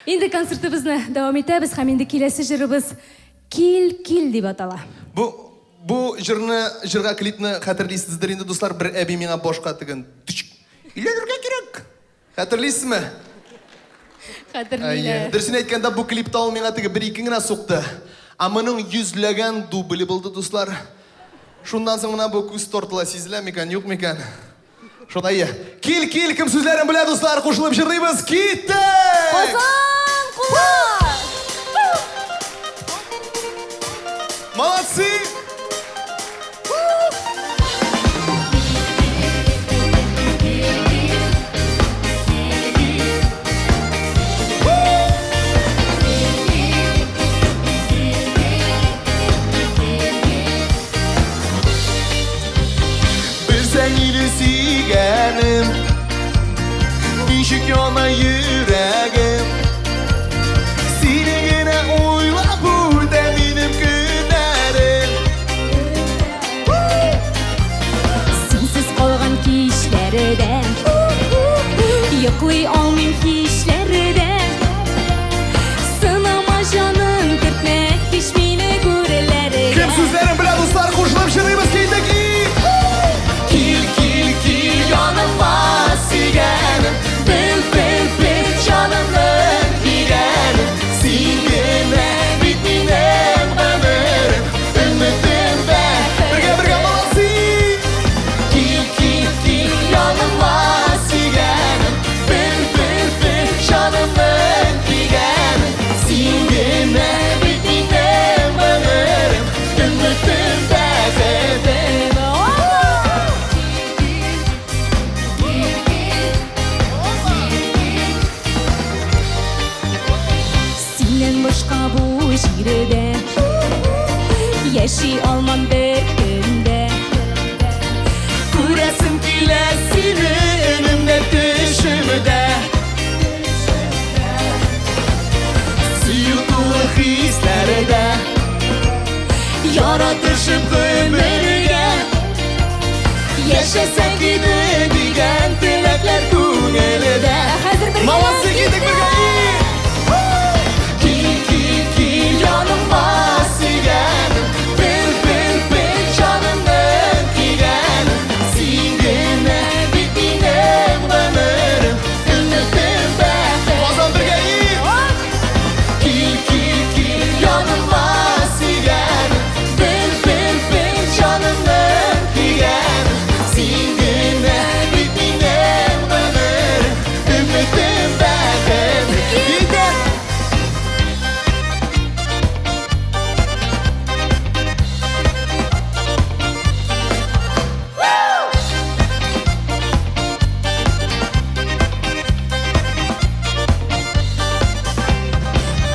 Инде концертыбызны дәвам итәбез һәм инде киләсе җырыбыз Кил, кил дип атала. Бу бу җырны, җырга клипны хәтерлисездер инде, дуслар, бер әби миңа башка теген. Өйләнергә кирәк. Хәтерлисезме? Хәтерлиләр. Дөресен әйткәндә, бу клипта ул миңа теге бер-ике генә сукты. Ә моның йөзләгән дубле булды, дуслар. Шуннан соң менә бу күз тортыла, сизелә микән, юк микән? Шулай. Кил, кил, кем сүзләрен белә, дуслар, кушылып җырлыйбыз. Киттек! Казан кулар! Молодцы! Белсәң иде сөйгәнем, Ничек яна йөрәгем. Сине генә уйлап үтә минем көннәрем. Синсез калган кичләрдә Йоклый алмыйм хичләрдә. Сынама җаным, кертмә һич мине күрләргә. Кем сүзләрен белә, дуслар, кушылып җырлыйбыз, китек! Кил, кил, кил, яныма, сөйгәнем, Бел, бел, бел, җанымның дигәнем. Син генә бит минем гомерем, Өметем, бәхетем. Бергә, бергә, молодцы! Кил, кил, кил, яныма, сөйгәнем, Бел, бел, бел, җанымның дигәнем. Син генә бит минем гомерем, Өметем, бәхетем. Синнән башка бу җирдә Яши алмам бер көндә. Күрәсем килә сине өнемдә, төшемдә. Сөю тулы хисләрдә, Яратышып гомергә Яшәсәк иде дигән теләкләр күңелдә. Хәзер бергә. Молодцы, китек бергә! Кил, кил, кил, яныма, сөйгәнем, Бел, бел, бел, җанымның көйгәнен. Син генә бит минем гомерем, Өметем, бәхетем. Казан бергә! Кил, кил, кил, яныма, сөйгәнем, Бел, бел, бел, җанымның көйгәнен. Син генә бит минем гомерем, Өметем, бәхетем. Китек!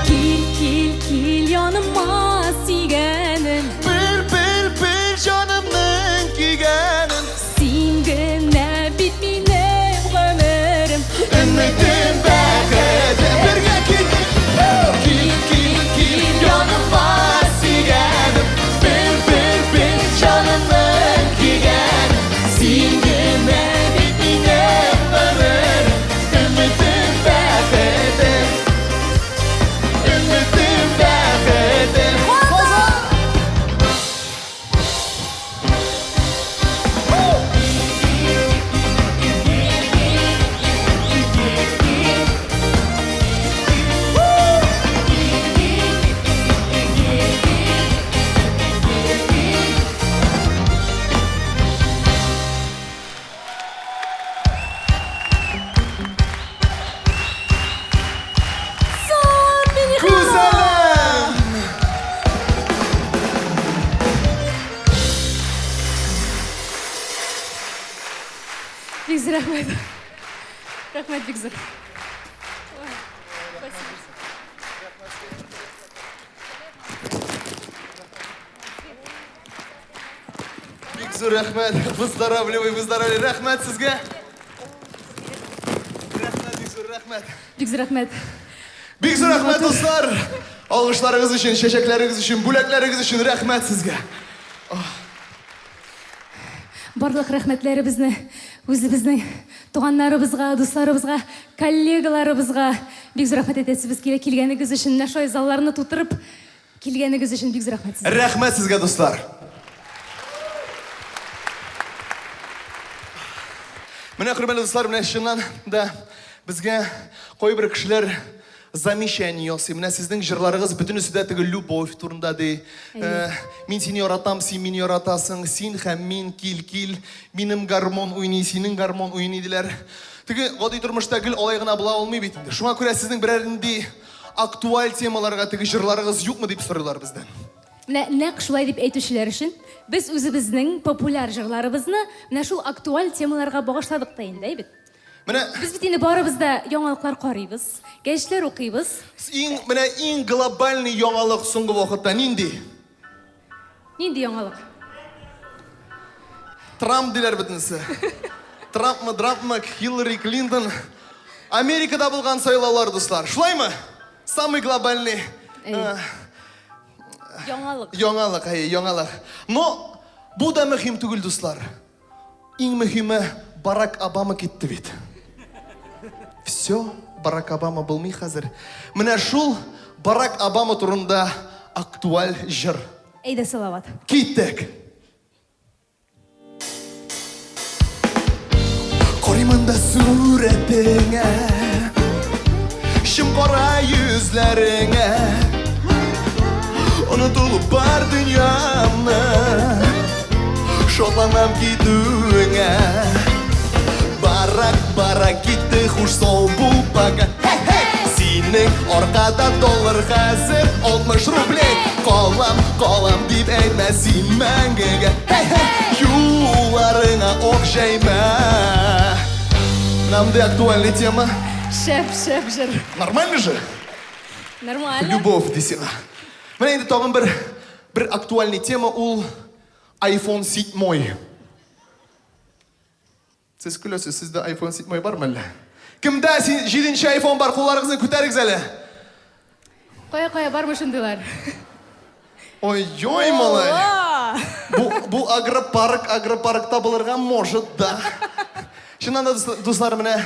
Кил, кил, кил, яныма, сөйгәнем. Бел, бел, бел, җанымның көйгәнен. Син генә бит минем гомерем. Өметем, бәхетем. Бергә китек! Кил, кил, кил, яныма, сөйгәнем, Бел, бел, бел, җанымның көйгәнен. Син генә бит минем гомерем, Өметем, бәхетем. Өметем, бәхетем. Казан! Зур мине. Гүзәлем! Бик зур рәхмәт. Рәхмәт бик зур. Ой, спасибо. Бик зур рәхмәт. Выздоравливай, выздоравливай. Рәхмәт сезгә. Рәхмәт, бик зур рәхмәт. Бик зур рәхмәт. Бик зур рәхмәт, дуслар. Алкышларыгыз өчен, чәчәкләрегез өчен, бүләкләрегез өчен рәхмәт сезгә. Барлык рәхмәтләребезне үзебезнең Туганнарыбызга, дусларыбызга, коллегаларыбызга бик зур рәхмәт әйтәсебез килә. Килгәнегез өчен, менә шулай залларны тутырып килгәнегез өчен бик зур рәхмәт сезгә. Рәхмәт сезгә, дуслар! Менә, хөрмәтле дуслар, менә чыннан да безгә кайбер кешеләр замечание ясый. Менә сезнең җырларыгыз бөтенесе дә теге любовь турында ди. Э, мин сине яратам, син мине яратасың, син һәм мин, кил, кил, минем гармон уйный, синең гармон уйный диләр. Теге гади тормышта гел алай гына була алмый бит инде. Шуңа күрә сезнең берәр нинди актуаль темаларга теге җырларыгыз юкмы дип сорыйлар бездән. Менә нәкъ шулай дип әйтүчеләр өчен без үзебезнең популяр җырларыбызны менә шул актуаль темаларга багышладык та инде, әй бит. Менә Без бит инде барыбыз да яңалыклар карыйбыз, гәҗитләр укыйбыз. Иң, менә иң глобальный яңалык соңгы вакытта нинди? Нинди яңалык? Трамп диләр бөтенесе. Трампмы, Дрампмы, Хиллари Клинтон. Америкада булган сайлаулар, дуслар. Шулаймы? Самый глобальный Әйе. Яңалык. Яңалык, әйе, яңалык. Но бу да мөһим түгел, дуслар. Иң мөһиме, Барак Обама китте бит. Все, Барак Обама булмый хәзер. Менә шул Барак Обама турында актуаль җыр. Әйдә, Салават. Киттек! Карыймын да сурәтеңә, Чем кара йөзләреңә, Онытылып бар дөньямны, Шатланам китүеңә. Барак, барак китте, хуш сау бул, пока. Синең аркада доллар хәзер 60 рублей. Калам, калам дип әйтмә син мәңгегә. Юлларыңа ок җәймә. Нам да актуальная тема. Шәп, шәп җыр. Нормально же? Нормально. Любовь ди сиңа. Менә инде тагын бер бер актуальный тема ул iPhone 7. Сез көләсез, сездә iPhone 7 бармы әллә? Кемдә 7-нче iPhone бар, кулларыгызны күтәрегез әле. Кая кая бармы шундыйлар? Ой-ой, малай. Бу, бу агропарк, агропаркта булырга может, да. Чыннан да, дуслар, менә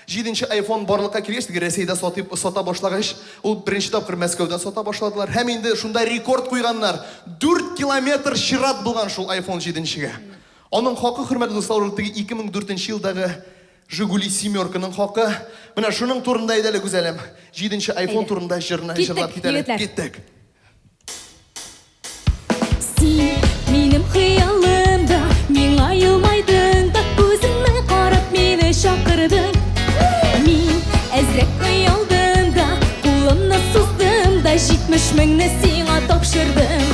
7-нче iPhone барлыкка килгәч, теге Рәсәйдә сатып, сата башлагач, ул беренче тапкыр Мәскәүдә сата башладылар. Һәм инде шунда рекорд куйганнар. 4 километр чират булган шул iPhone 7-нчегә. Аның хакы, хөрмәтле дуслар, ул теге 2004 елдагы Жигули семерканың хакы. Менә шуның турында әйдә әле, Гүзәлем. Җиденче iPhone турында җырны җырлап кит әле. Киттек. Син минем хыялымда, миңа елмайдың да, күземә карап мине чакырдың. Мин әзрәк оялдым да, кулымны суздым да, 70 меңне сиңа тапшырдым.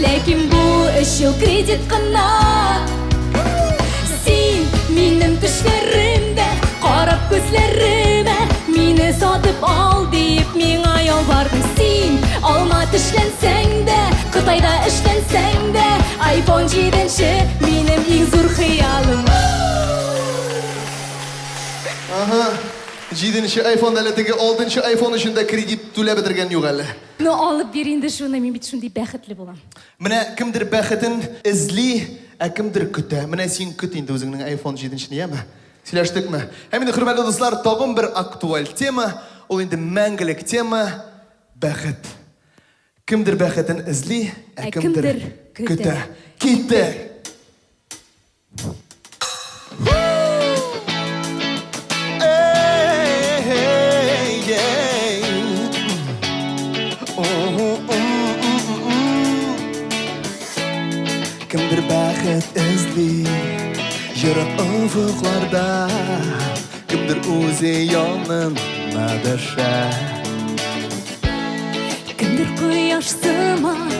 Ләкин бу өч ел кредит кына. Син минем төшләремдә, карап күзләремә, мине сатып ал диеп миңа ялвардың. Син алма тешләнсәң дә, Кытайда эшләнсәң дә, iPhone 7 минем иң зур хыялым. Ага. Җиденче iPhone әле теге алтынчы iPhone өчен дә кредит түләп бетергән юк әле. Ну, алып бир инде шуны, мин бит шундый бәхетле булам. Менә кемдер бәхетен эзли, ә кемдер көтә. Менә син көт инде үзеңнең iPhone 7-нчене, яме? Сөйләштекме? Һәм инде, хөрмәтле дуслар, тагын бер актуаль тема, ул инде мәңгелек тема, бәхет. Кемдер бәхетен эзли, ә кемдер көтә. Киттек! Кемдер бәхет эзли ерак офыкларда, кемдер үзе янына дәшә. Кемдер кояш сыман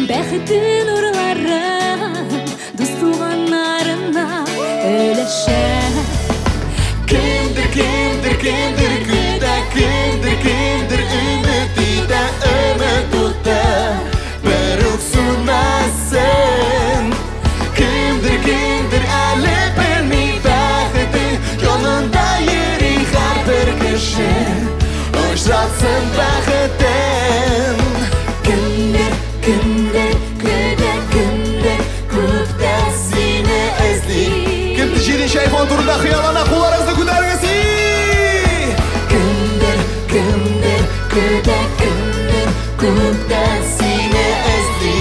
бәхете нурларын дус туганнарына өләшә. Кемдер, кемдер, кемдер көтә, кемдер, кемдер өмет итә, өмет уты бер үк сүнмәсен. Кемдер, кемдер әле белми бәхете янында йөри һәрбер кеше. Очратсын бәхетен. Кемдер, кемдер көтә, кемдер күктә сине эзли. Кемдер җиденче iPhone турында хыяллана, кулларыгызны көтә, кемдер күктә сине эзли.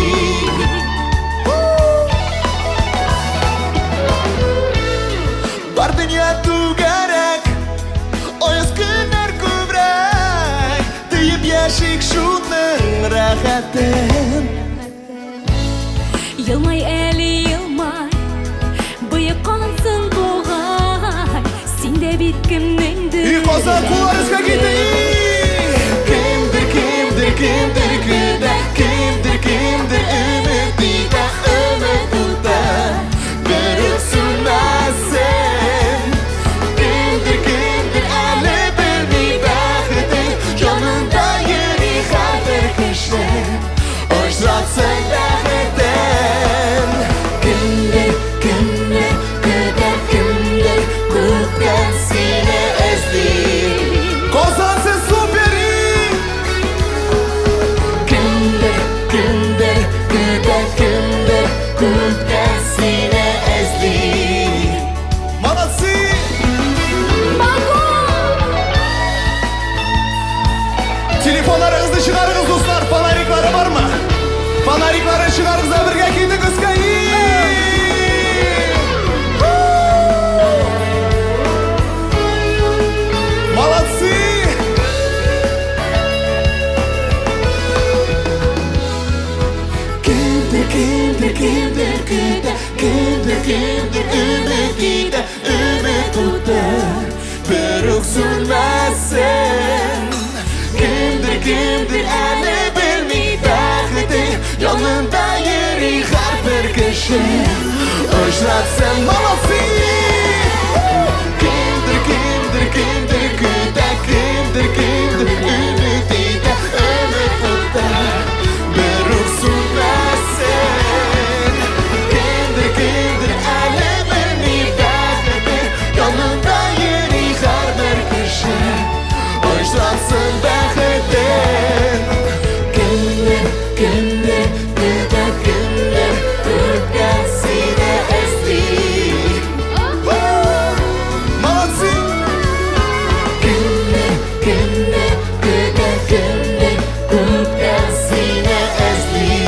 Бар дөнья түгәрәк, аяз көннәр күбрәк, тоеп яшик шуның рәхәтен. Елмай әле, елмай, боеккансың бугай, син дә бит кемнеңдер. И Казан, куллар өскә китте. Кемдер, кемдер, кемдер көтә, кемдер, кемдер өмет итә, өмет уты берүк сүнмәсен. Кемдер, кемдер әле белми бәхетен, янында йөри һәрбер кеше, очратсын бәхетен. Кемдер, кемдер көтә, кемдер күктән сине эзли. Казан, син супер! Кемдер, кемдер көтә, кемдер күктән сине эзли. Молодцы! Баку! Телефоннарыгызны чыгарыгыз, дуслар. Фонариклары бармы? Фонарикларын чыгарыгыз да бергә китик өскә. Молодцы! Кемдер, кемдер, кемдер көтә, кемдер, кемдер өмет итә, өмет уты берүк сүнмәсен. Кемдер, кемдер әле белми бәхетен, янында йөри һәрбер кеше, очратсын. Молодцы! Кемдер, кемдер, кемдер көтә, кемдер, кемдер өмет итә, өмет уты берүк сүнмәсен. Кемдер, кемдер әле белми бәхетен, янында йөри һәрбер кеше, очратсын бәхетен. Кемдер, кемдер көтә, кемдер күктән сине эзли. Молодцы! Кемдер, кемдер көтә, кемдер күктән сине эзли.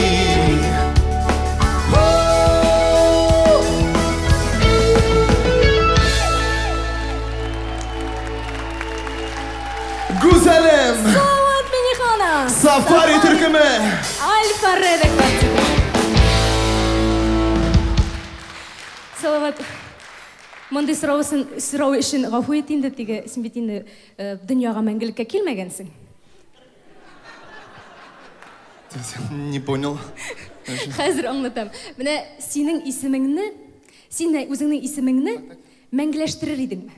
Гүзәлем! Салават Миңнеханов! Сафари төркеме! Альфа Реда квартеты. Салават, мондый сорау өчен гафу ит инде, теге син бит инде дөньяга мәңгелеккә килмәгәнсең. Не понял. Хәзер аңлатам. Менә синең исемеңне, син үзеңнең исемеңне мәңгеләштерер идеңме?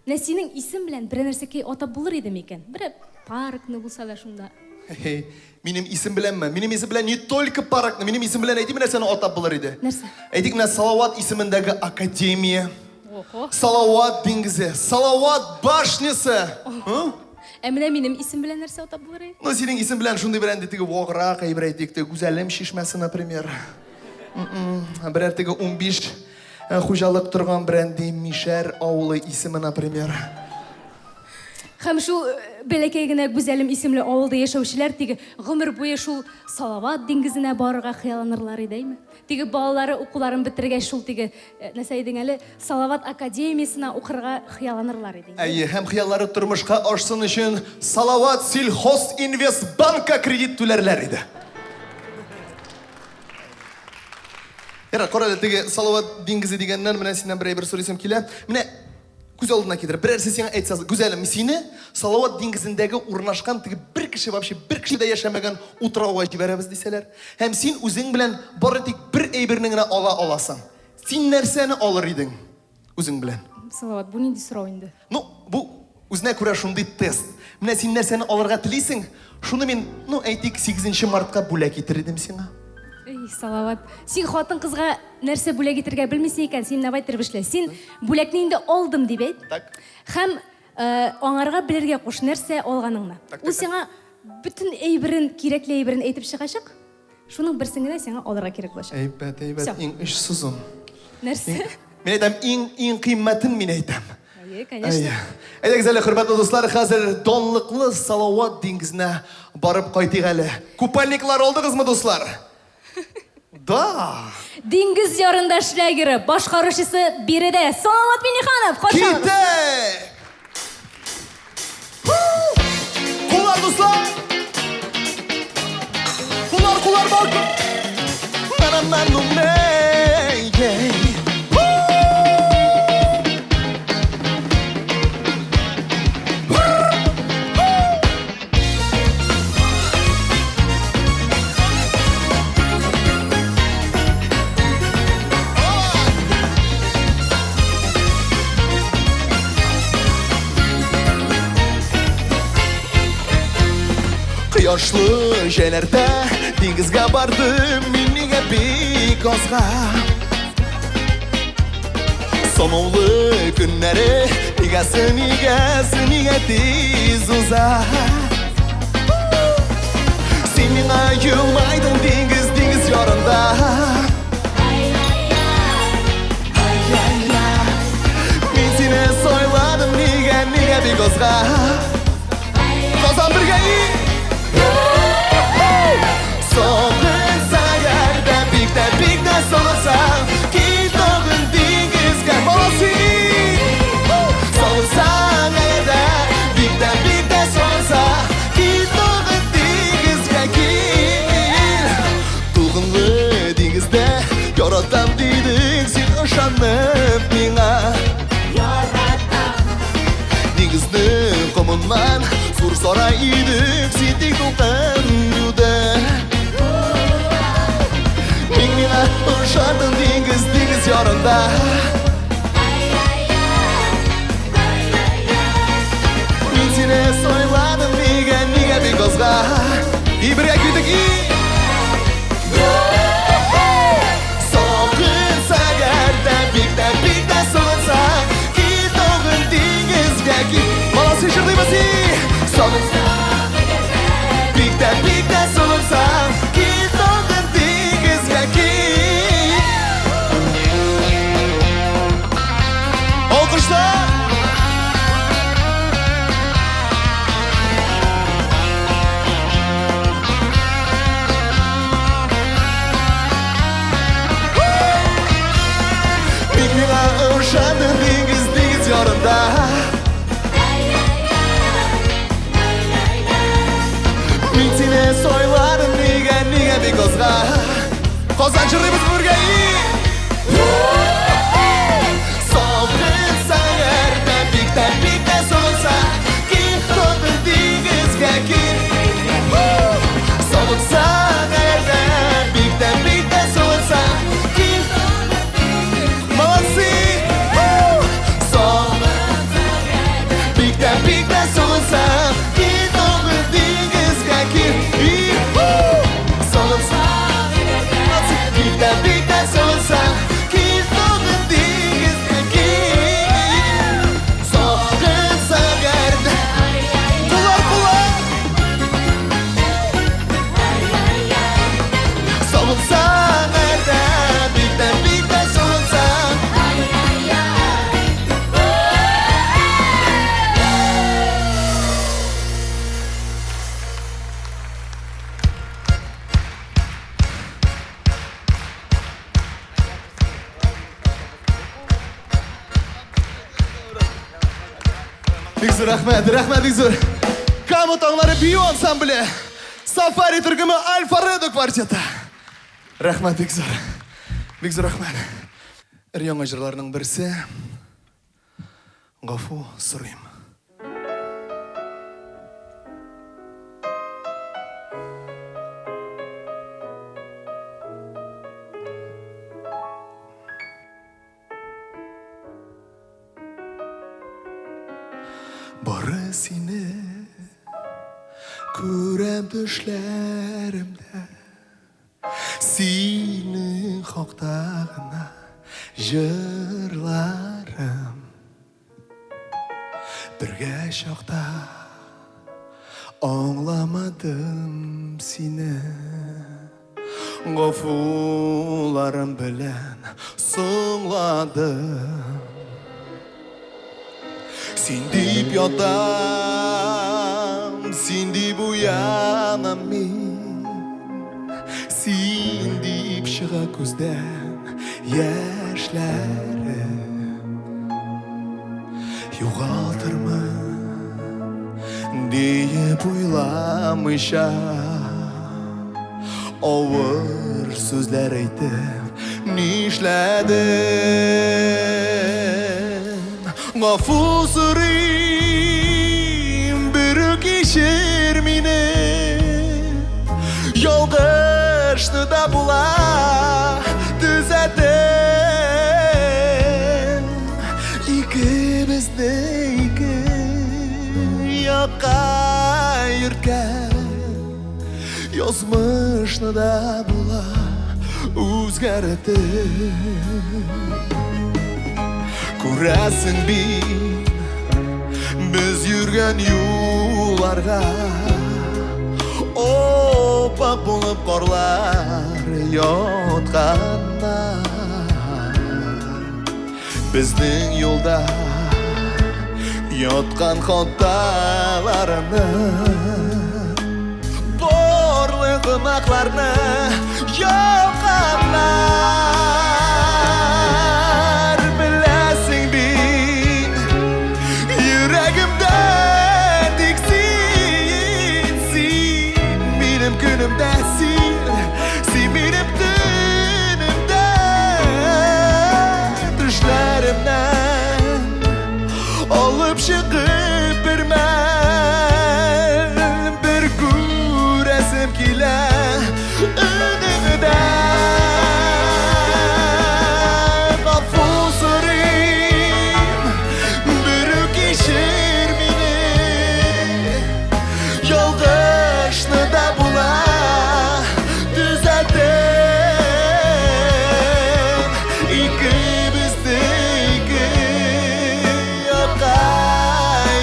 Менә синең исем белән берәр нәрсәкәй атап булыр иде микән? Берәр паркны булса да шунда. Хе, минем исем беләнме? Минем исем белән не только паркны, минем исем белән әйтим нәрсәне атап булыр иде. Нәрсә? Әйтик, менә Салават исемендәге академия, Охо. Салават диңгезе, Салават башнясы. Һы? Ә менә минем исем белән нәрсә атап булыр иде? Ну, синең исем белән шундый берәр теге ваграк әйбер әйтик, теге Гүзәлем чишмәсе, например. Берәр теге 15 хуҗалык торган берәр Мишәр авылы исеме, например. Һәм шул бәләкәй генә Гүзәлем исемле авылда яшәүчеләр теге гомер буе шул Салават диңгезенә барырга хыялланырлар иде, әйме? Теге балалары укуларын бетергәч шул теге нәрсә идең әле, Салават академиясенә укырга хыялланырлар иде. Әйе, һәм хыяллары тормышка ашсын өчен Салават Сельхозинвестбанкка кредит түләрләр иде. Ярар, кара әле, теге Салават диңгезе дигәннән менә синнән бер әйбер сорыйсым килә. Менә күз алдына китер, берәрсе сиңа әйтсә, Гүзәлем, сине Салават диңгезендәге урнашкан теге бер кеше вообще бер кеше дә яшәмәгән утрауга җибәрәбез дисәләр, һәм син үзең белән бары тик бер әйберне генә ала аласың. Син нәрсәне алыр идең үзең белән? Салават, бу нинди сорау инде? Ну, бу үзенә күрә шундый тест. Менә син нәрсәне алырга телисең, шуны мин, ну, әйтик, 8 мартка бүләк итер идем сиңа. Эй, Салават, син хатын-кызга нәрсә бүләк итергә белмисең икән, син давай иттереп эшлә. Син бүләкне инде алдым дип әйт. Так. Һәм аңарга белергә куш нәрсә алганыңны. Так, Ул так, сиңа бөтен әйберен, кирәкле әйберен әйтеп чыгачак. Шуның берсен генә сиңа алырга кирәк булачак. Әйбәт, әйбәт, Всё. иң очсызын. Нәрсә? Мин әйтәм, иң иң кыйммәтен мин әйтәм. Әйе, конечно. Әйдәгез әле, хөрмәтле дуслар, хәзер данлыклы Салават диңгезенә барып кайтыйк әле. Купальниклар алдыгызмы, дуслар? Да. Диңгез ярында шлягеры, башкаручысы биредә Салават Миннеханов. Каршы алыгыз. Киттек! Куллар, дуслар! Куллар, куллар, балкып! Кояшлы җәйләрдә диңгезгә бардым мин нигә бик азга. Санаулы көннәре нигәсе, нигәсе, нигә тиз уза. Син миңа елмайдың диңгез, диңгез ярында. Мин сине сайладым нигә, нигә бик азга. Казан бергә и! Соңгы әгәр бик тә, бик тә сагынсаң, кил тагын диңгезгә. Молодцы! Сагынсаң әгәр бик тә, бик тә сагынсаң, кил тагын диңгезгә, кил. Дулкынлы диңгездә яратам дидең син ышанып миңа. Диңгезнең комыннан зур сарай идек, син тик дулкын юды. Мин миңа ошадың диңгез, диңгез ярында. Мин сине сайладым нигә, нигә бик азга. И бергә килдек, и! Сагынса әгәр дә бик тә, бик тә сагынсаң, кил тагын диңгезгә, кил. Молодцы, җырлыйбыз, и! Сагынсаң, бик тә, бик тә сагынсаң, кил тагын диңгезгә, кил. Алкышлар! Бик миңа ошадың диңгез, диңгез ярында. Мин сине сайладым нигә, нигә бик азга. Казан җырлыйбыз бергә, и! Сагынсаң әгәр дә бик тә, бик тә сагынсаң, кил тагын диңгезгә, кил. Сагынсаң әгәр дә бик тә, бик тә сагынсаң, кил. Молодцы! Бик тә, бик тә сагынсаң, кил тагын диңгезгә, кил. Сагынсаң, молодцы! Бик тә, бик тә сагынсаң, кил тагын диңгезгә, кил. Сагынсаң әгәр дә. Куллар, куллар! Сагынсаң әгәр дә, бик тә, бик тә сагынсаң. Бик зур рәхмәт, рәхмәт бик зур. Кама таңнары бию ансамбле, Сафари төркеме, Альфаредо квартеты. Рәхмәт бик зур. Бик зур рәхмәт. Өр-яңа җырларның берсе. Гафу сорыйм. Бары сине күрәм төшләремдә. Синең хакта гына җырларым. Бергә чакта аңламадым сине. Гафуларым белән соңладым. Син дип ятам, син дип уянам мин. Син дип чыга күздән яшьләрем. Югалтырмын диеп уйламыйча, авыр сүзләр әйтеп нишләдем? Гафу сорыйм, берүк кичер мине. Ялгышны да була төзәтеп. Икебезне ике якка йөрткән язмышны да була үзгәртеп. Күрәсең бит, без йөргән юлларга Опак булып карлар ятканнар. Безнең юлда яткан хаталарны, барлык гөнаһларны япканнар. Беләсең бит, йөрәгемдә тик син, син минем көнемдә, син, син минем төнемдә, төшләремнән алып чыгып бер мәл, бер күрәсем килә өнеңдә. Гафу сорыйм, берүк кичер мине. Ялгышны да була төзәтеп. Икебезне ике якка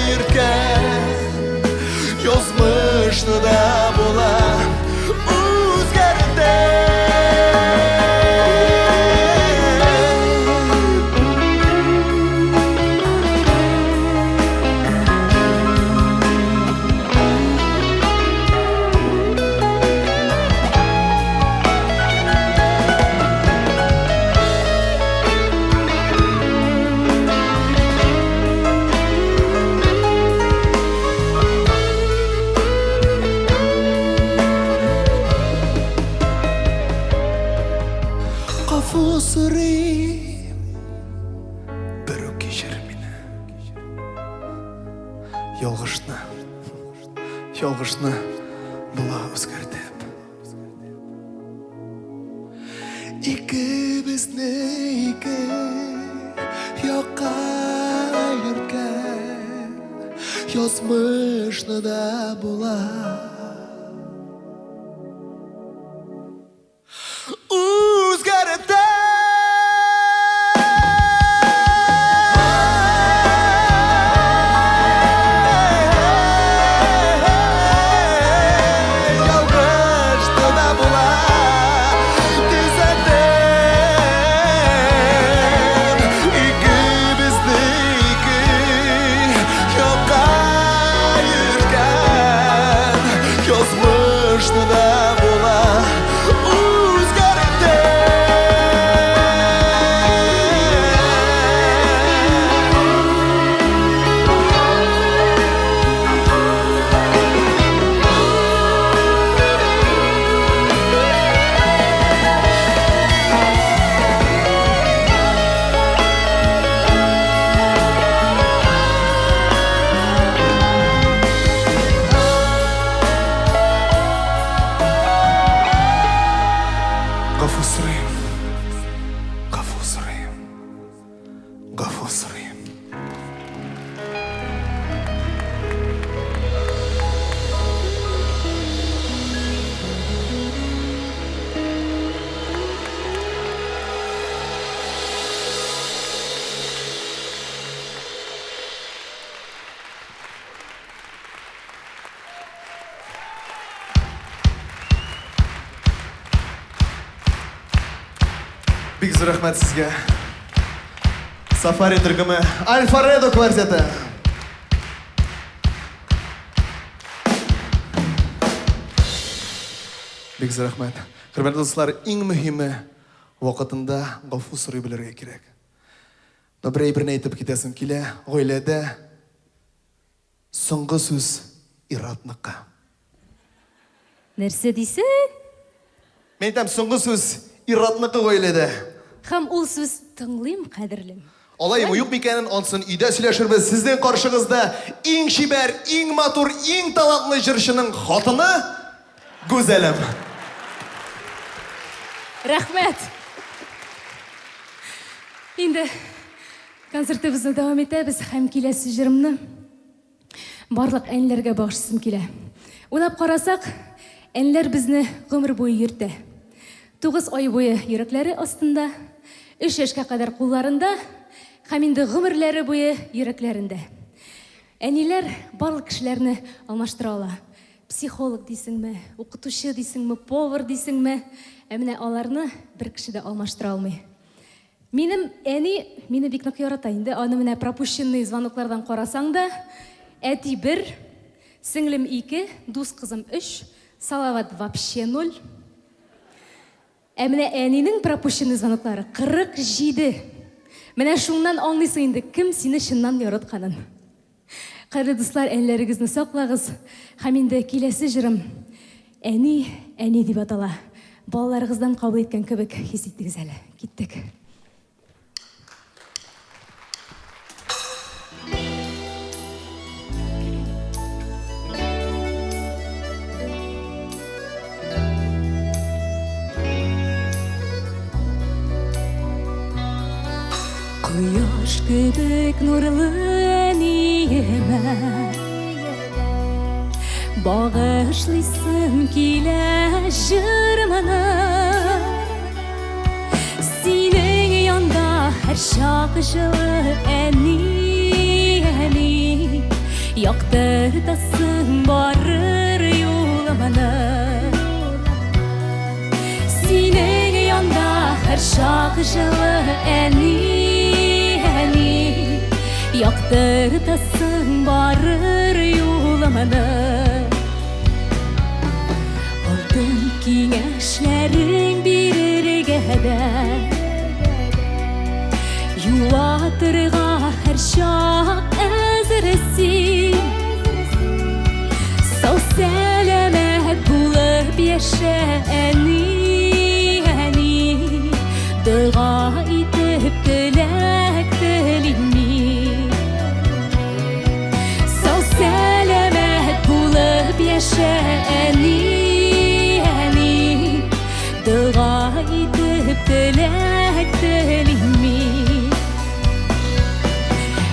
йөрткән язмышны да була үзгәртеп. Гафу сорыйм, берүк кичер мине. Ялгышны, ялгышны була үзгәртеп. Икебезне ике якка йөрткән язмышны да була үзгәртеп. Ялгышны да була төзәтеп. Икебезне ике якка йөрткән язмышны да була үзгәртеп. Гафу сорыйм. Гафу сорыйм. Гафу сорыйм. Бик зур рәхмәт сезгә. Сафари төркеме, Альфаредо квартеты. Бик зур рәхмәт. Хөрмәтле дуслар, иң мөһиме вакытында гафу сорый белергә кирәк. Но бер әйберне әйтеп китәсем килә, гаиләдә соңгы сүз ир-атныкы. Нәрсә дисең? Мин әйтәм, соңгы сүз ир-атныкы гаиләдә. Һәм ул сүз тыңлыйм, кадерлем. Алаймы, юк микәнен, ансын өйдә сөйләшербез. Сезнең каршыгызда иң чибәр, иң матур, иң талантлы җырчының хатыны Гүзәлем. Рәхмәт. Инде концертыбызны дәвам итәбез һәм киләсе җырымны барлык әниләргә багышлыйсым килә. Уйлап карасак, әниләр безне гомер буе йөртә. 9 ай буе йөрәкләре астында, 3 яшькә кадәр кулларында һәм инде гомерләре буе йөрәкләрендә. Әниләр барлык кешеләрне алмаштыра ала. Психолог дисеңме, укытучы дисеңме, повар дисеңме, ә менә аларны бер кеше дә алмаштыра алмый. Минем әни мине бик нык ярата инде, аны менә пропущенный звоноклардан карасаң да, әти бер, сеңлем ике, дус кызым өч, Салават вообще ноль. Ә менә әнинең пропущенный звоноклары 47. Менә шуннан аңлыйсың инде, кем сине чыннан яратканын. Кадерле дуслар, әниләрегезне саклагыз. Һәм инде киләсе җырым Әни, әни дип атала. Балаларыгыздан кабул иткән кебек хис иттегез әле. Киттек. Кояш кебек нурлы әниемә Багышлыйсым килә җырымны. Синең янда һәрчак җылы әни, әни Яктыртасың барыр юлымны. Синең янда һәрчак җылы әни, әни Яктыртасың барыр юлымны. Алтын киңәшләрең бирергә дә Юатырга һәрчак әзер син. Сау сәламәт булып яшә, әни, әни. Дога итеп теләк телим мин. Сау сәламәт булып яшә, әни, әни. Дога итеп теләк телим мин.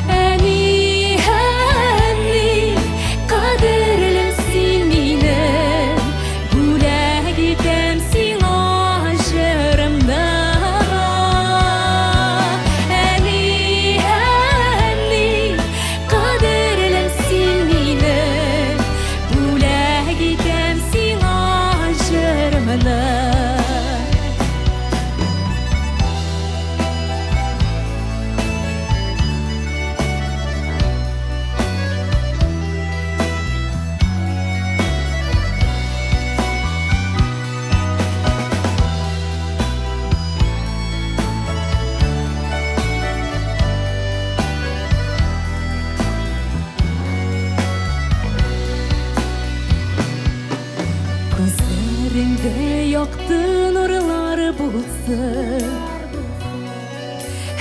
Әни, әни, кадерлем син минем, бүләк итәм сиңа җырымны. Әни, әни, кадерлем син минем, бүләк итәм сиңа җырымны. Күзләреңдә якты нурлар булсын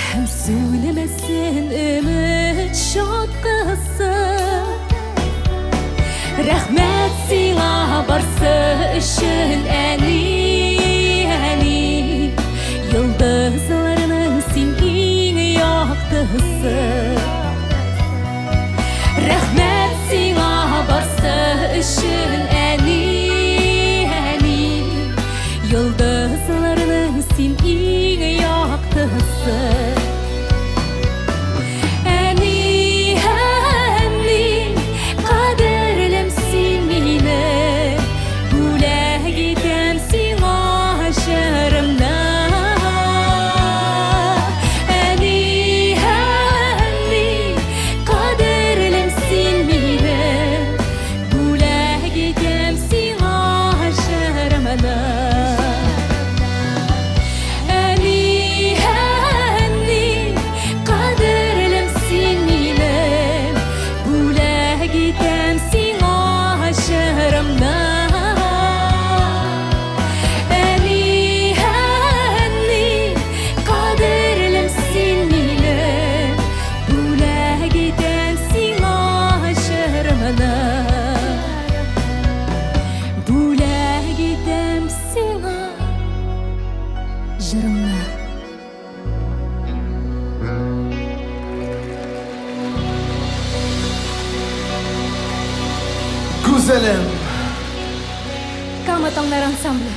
Һәм сүнмәсен өмет чаткысы. Рәхмәт сиңа барсы өчен, әни, әни. Йолдызларның син иң яктысы. Рәхмәт сиңа барсы өчен, әни, әни. Йолдызларның син иң яктысы. Әни, әни, кадерлем син минем. җырымны. Гүзәлем! Кама таңнары ансамбле.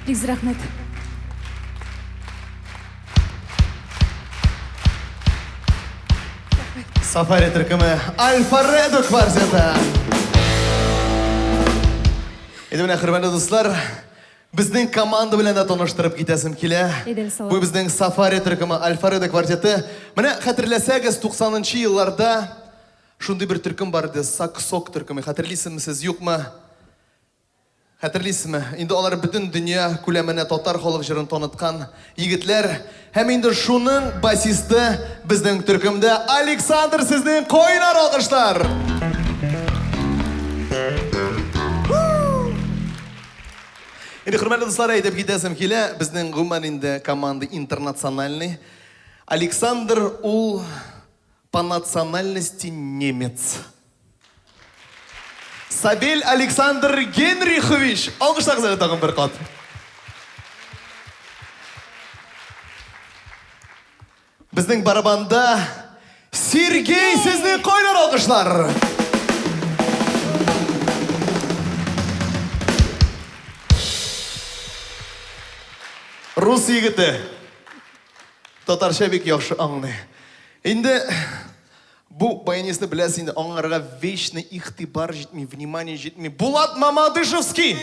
Бик зур рәхмәт. Сафари төркеме Альфаредо квартеты. Инде менә, хөрмәтле дуслар, безнең команда белән дә таныштырып китәсем килә. Бу безнең Сафари төркеме Альфаредо квартеты. Менә хәтерләсәгез, 90 елларда шундый бер төркем бар иде, Саксок төркеме. Хәтерлисезме сез, юкмы? Хәтерлисезме? Инде алар бөтен дөнья күләменә татар халык җырын таныткан егетләр. Һәм инде шуның басисты безнең төркемдә Александр сезнең кайнар алкышлар! Инде хөрмәтле дуслар, әйтеп китәсем килә, безнең гомумән инде команда интернациональный. Александр ул по национальности немец. Сабель Александр Генрихович! Алкышлагыз әле тагын бер кат. Безнең барабанда Сергей сезнең кайнар алкышлар! Рус егете. Татарча бик яхшы аңлый. Инде бу баянистны беләсез инде, аңарга вечно игътибар җитми, внимание җитми. Булат Мамадышевский!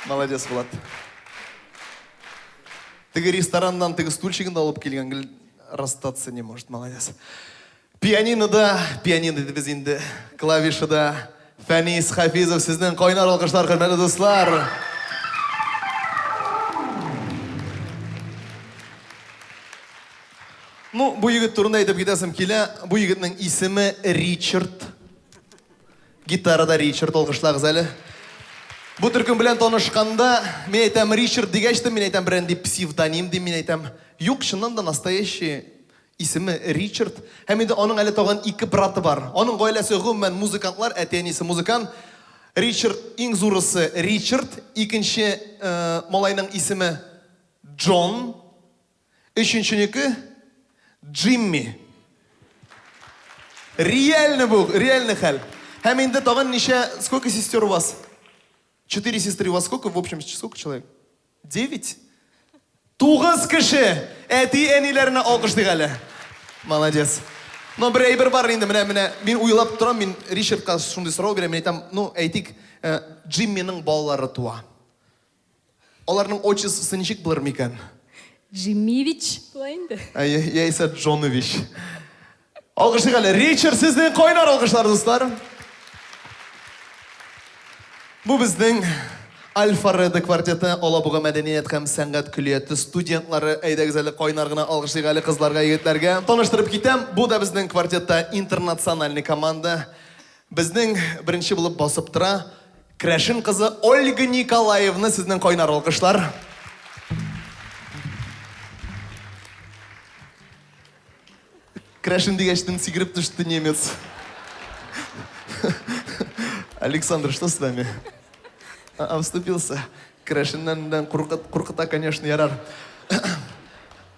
Молодец, Булат. Теге рестораннан теге стульчигын да алып килгән, гел расстаться не может, молодец. Пианинода, пианино дибез инде, клавишада Фәнис Хафизов сезнең кайнар алкышлар, хөрмәтле дуслар. Ну, бу егет турында әйтеп китәсем килә. Бу егетнең исеме Ричард. Гитарада Ричард, алкышлагыз әле. Бу төркем белән танышканда, мин әйтәм, Ричард дигәч тә, мин әйтәм, берәнди псевдоним дим, мин әйтәм. Юк, чыннан да настоящий Исеме Ричард. Һәм инде аның әле тагын ике браты бар. Аның гаиләсе гомумән музыкантлар, әти-әнисе музыкант. Ричард, иң зурысы Ричард, икенче малайның исеме Джон, өченченеке Джимми. Реально бу, реальный хәл. Һәм инде тагын ничә, сколько сестер у вас? Четыре сестры у вас сколько, в общем, сколько человек? Девять? Тугыз кеше! Әти-әниләренә алкышлыйк әле. Молодец. Но бер әйбер бар инде, менә, менә, мин уйлап торам, мин Ричардка шундый сорау бирәм, мин әйтәм, ну, әйтик, э, Джимминың балалары туа. Аларның отчествосы ничек булыр микән? Джиммиевич була инде. Әйе, яисә Джонович. Алкышлыйк әле. Ричард, сезнең кайнар алкышлар, дуслар. Бу безнең Альфа-Редо квартеты, Алабуга мәдәният һәм сәнгать көллияте студентлары. Әйдәгез әле кайнар гына алкышлыйк әле кызларга, егетләргә. Таныштырып китәм, бу да безнең квартетта интернациональный команда. Безнең беренче булып басып тора Крәшен кызы Ольга Николаевна, сезнең кайнар алкышлар. Крәшен дигәчтен сикереп төште немец. Александр, что с вами? Обступился. Крәшеннән куркыта, конечно, ярар.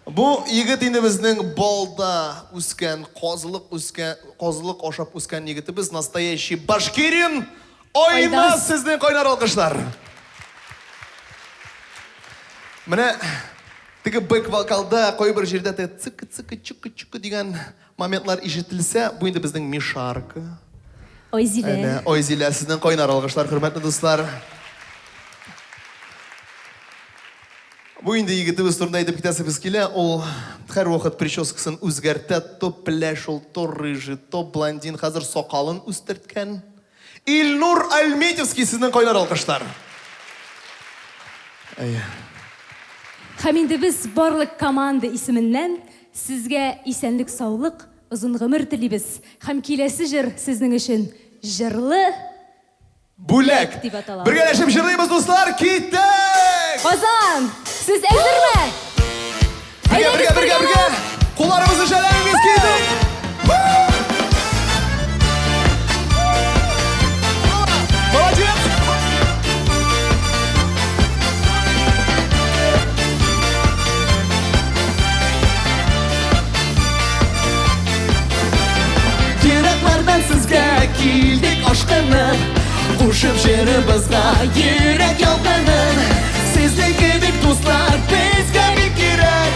Бу егет инде безнең балда үскән, казылык үскән, казылык ашап үскән егетебез, настоящий башкирин Айназ, сезнең кайнар алкышлар. Менә теге бэк-вокалда кайбер җирдә теге цыка-цыка, чука-чука дигән моментлар ишетелсә, бу инде безнең Мишарка. Айзилә. Әнә, Айзилә, сезнең кайнар алкышлар, хөрмәтле дуслар. Бу инде егетебез турында әйтеп китәсебез килә. Ул һәрвакыт прическасын үзгәртә, то пеләш ул, то рыжий, то блондин. Хәзер сакалын үстерткән. Илнур Альметьевский, сезнең кайнар алкышлар. Әйе. Һәм инде без барлык команда исеменнән сезгә исәнлек-саулык, озын гомер телибез. Һәм киләсе җыр сезнең өчен җырлы бүләк дип атала. Бергәләшеп җырлыйбыз, дуслар, киттек! Казан, сез әзерме? Бергә, бергә, бергә, бергә! Кулларыбызны шәләмибез, киттек! Кушып җырыбызга йөрәк ялкынын. Сезнең кебек дуслар безгә бик кирәк.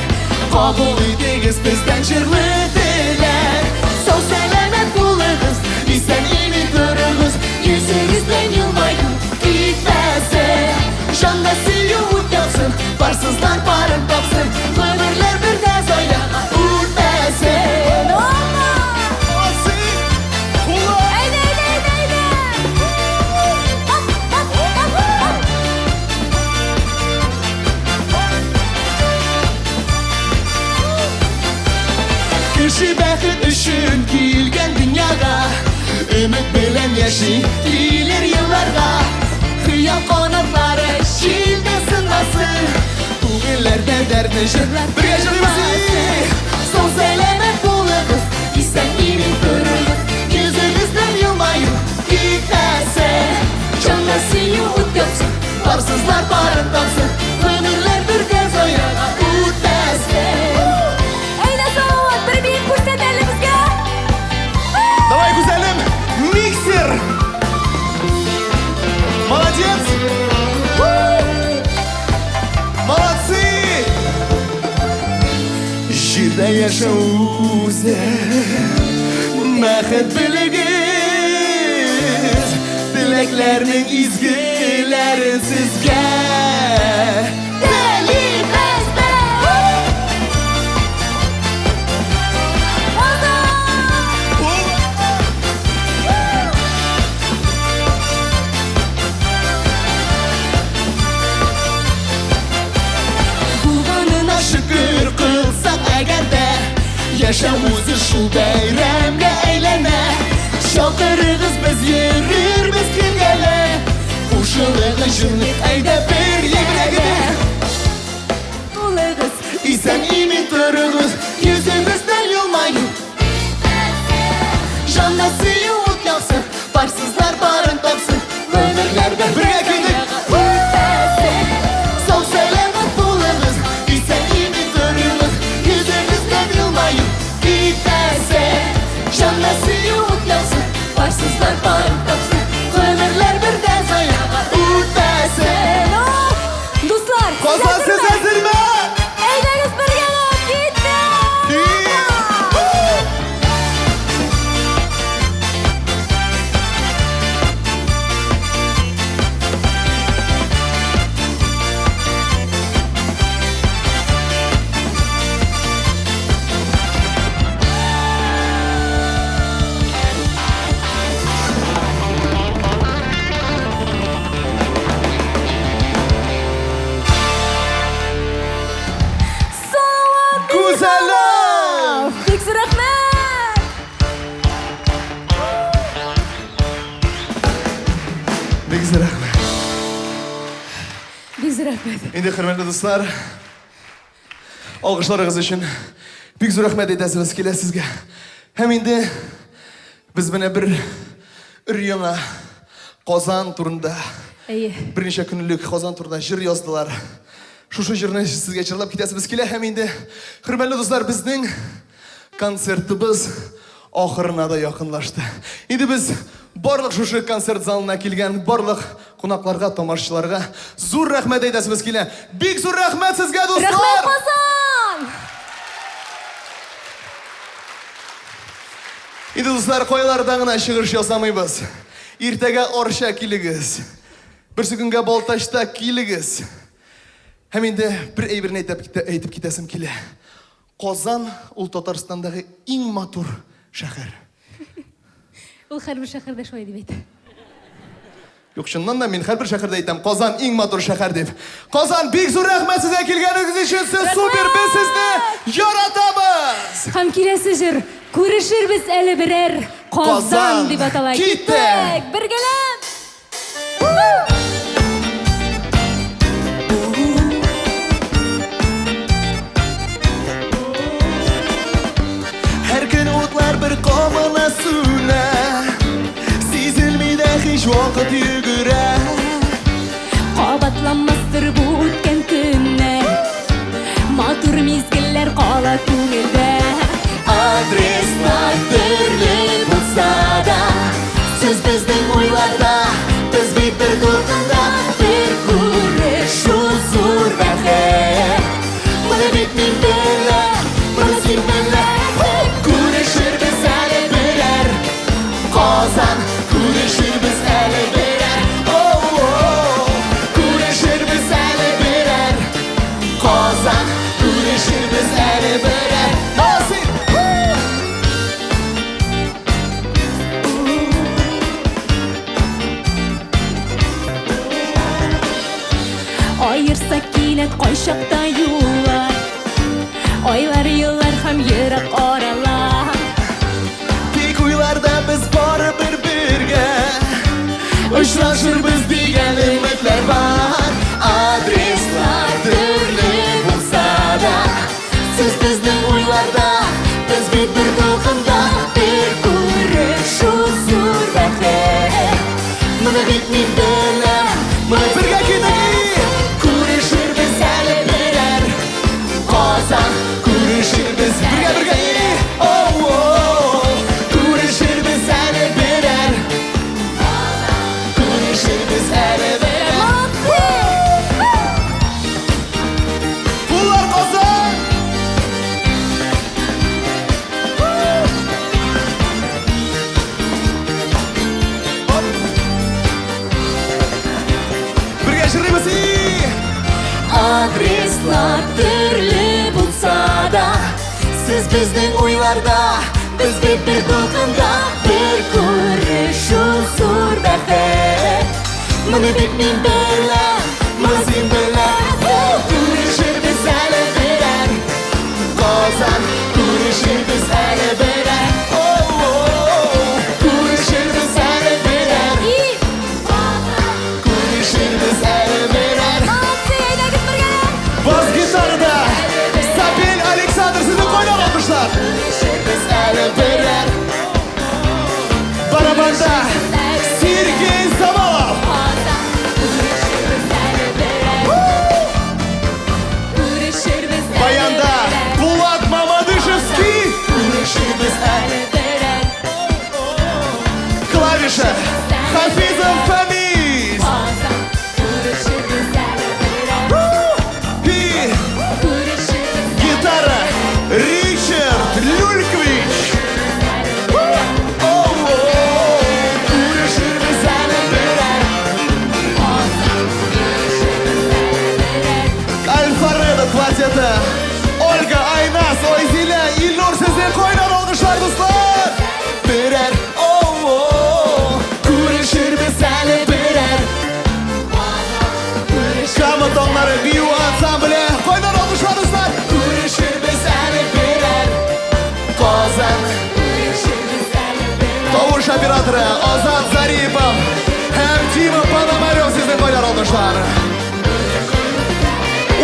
Кабул итегез бездән җырлы теләк. Сау сәламәт булыгыз, исән имин торыгыз. Йөзегездән елмаю китмәсен. Җанда сөю ут япсын, парсызлар парын тапсын. Гомерләр бер дә заяга үтмәсен. Опа! Молодцы! Куллар! Әйдә, әйдә, әйдә, әйдә! Хоп, хоп, хоп, хоп! Кеше бәхет өчен килгән дөньяга, өмет белән яши килер елларга. Хыял канатлары җилдә сынмасын, күңелләрдә дәртне җырлар бергә җырлыйбыз. Сау сәламәт булыгыз, исән имин торыгыз, йөзегездән елмаю китмәсен. Җанга сөю ут япсын, парсызлар парын тапсын, гомерләр бергә заяга үтмәсен. Әйдә, Салават, бер биеп күрсәт әле безгә! Давай, Гүзәлем, миксер! Молодец! Молодцы! Җирдә яшәү үзе бәхет белегез, теләкләрнең изгеләрен сезгә. Телибез без! Казан! Булганына шөкер кылсак әгәр дә, яшәү үзе шул бәйрәмгә әйләнә. Чакырыгыз, без йөрербез килгәле. Кушылыгыз, җырлыйк, әйдә бергә. Булыгыз! Исән имин торыгыз, йөзегездән елмаю. Җанда сөю ут япсын, парсызлар парын тапсын. Гомерләр бергә килик. Үтмәсен! Сау сәламәт булыгыз, исән имин торыгыз, йөзегездән елмаю китмәсен. Җанда сөю ут япсын, парсызлар парын тапсын. Гомерләр бер дә заяга үтмәсен. Дуслар, Казан, сез әзерме? Әйдәгез бергәләп киттек! Кит! Салават! Гүзәлем! Бик зур рәхмәт! Бик зур рәхмәт. Бик зур рәхмәт. Инде, хөрмәтле дуслар, алкышларыгыз өчен бик зур рәхмәт әйтәсебез килә сезгә. Һәм инде без менә бер өр-яңа Казан турында берничә көн элек Казан турында җыр яздылар. Шушы җырны сезгә җырлап китәсебез килә һәм инде, хөрмәтле дуслар, безнең концертыбыз ахырына да якынлашты. Инде без барлык шушы концерт залына килгән барлык кунакларга, тамашачыларга зур рәхмәт әйтәсебез килә. Бик зур рәхмәт сезгә, дуслар! Рәхмәт, Казан! Инде, дуслар, кайларда гына чыгыш ясамыйбыз. Иртәгә Арча килегез. Берсе көнгә Балтачта килегез. Һәм инде бер әйберне әйтеп китәсем килә. Казан ул Татарстандагы иң матур шәһәр. Ул һәрбер шәһәрдә шулай дип әйтә. Юк, чыннан да мин һәрбер шәһәрдә әйтәм, Казан иң матур шәһәр дип. Казан, бик зур рәхмәт сезгә килгәнегез өчен. Сез супер, без сезне яратабыз. Һәм киләсе җыр «Күрешербез әле берәр Казан» Казан. дип атала. Киттек! Киттек! Бергәләп! Һәр көн утлар бер кабына сүнә, сизелми дә һич вакыт йөгерә. Кабатланмастыр бу үткән көннәр. Матур мизгелләр кала күңелдә. Адреслар төрле булса да, сүз безнең уйларда, без Кинәт кайчакта юллар, айлар, еллар һәм ерак аралар. Тик уйларда без барыбер бергә очрашырбыз дигән өметләр бар. Адреслар төрле булса да, сез безнең уйларда, без бит бер дулкында. Бер күрешү зур бәхет. Моны бит мин беләм, моны бергә китик. Күрешербез әле берәр Казан, күрешербез бергә бергә. Оу, күрешербез әле берәр, күрешербез әле берәр. Молодцы! Куллар, Казан! Оп! Бергә җырлыйбыз и! Адреслар төрле булса да, сез безнең уйларда, без бит бер дулкында. Бер күрешү зур бәхет. Моны бит мин беләм, моны син беләсең. Күрешербез әле берәр Казан, күрешербез әле берәр. Оу, күрешербез әле берәр, И күрешербез әле берәр. Молодцы, әйдәгез бергә! Бас гитарада Сапель Александр, сезнең кайнар алкышлар. Күрешербез әле берәр. Барабанда Сергей Завалов. Казан, күрешербез әле берәр. Күрешербез әле Баянда берәр. Булат Мамадышевский. Күрешербез әле. Әле берәр. Клавиша Хафизов Фанис. Казан, күрешербез әле берәр. И Күрешербез гитара Ричард Люльквич. Оу, күрешербез әле берәр. Альфаредо квартеты. Ольга, Айназ, Ойзиля, Илнур, сезнең кайнар алкышлар, дуслар. Берәр, оу, күрешербез әле берәр. Кама таңнары бию ансамбле. Кайнар алкышлар, дуслар. Күрешербез әле берәр Казан. Тавыш операторы Азат Зарипов һәм Тима Пономарев, сезнең кайнар алкышлар.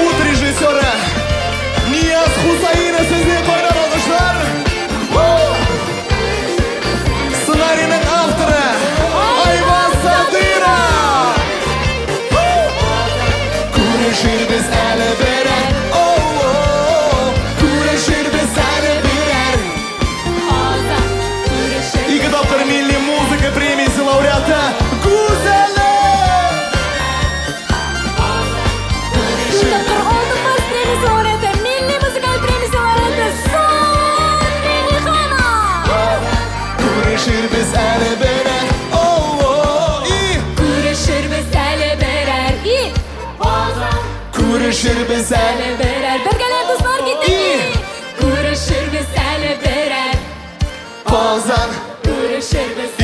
Ут режиссеры Нияз Хусаинов, сезнең кайнар алкышлар. Сценарийның авторы Айваз Садыров. Күрешербез әле берәр. Оу, күрешербез әле берәр. Казан, күрешербез. Ике тапкыр милли музыка премиясе лауреаты Гүзәле. Ике тапкыр Алтын Барс премиясе лауреаты, Милли музыкаль премиясе лауреаты Сан Миңнеханов. Күрешербез әле берәр. Оу, и Күрешербез әле берәр. И күрешербез әле. Әле берәр. Бергәләп, дуслар, киттек. И Күрешербез әле берәр. Казан. Күрешербез.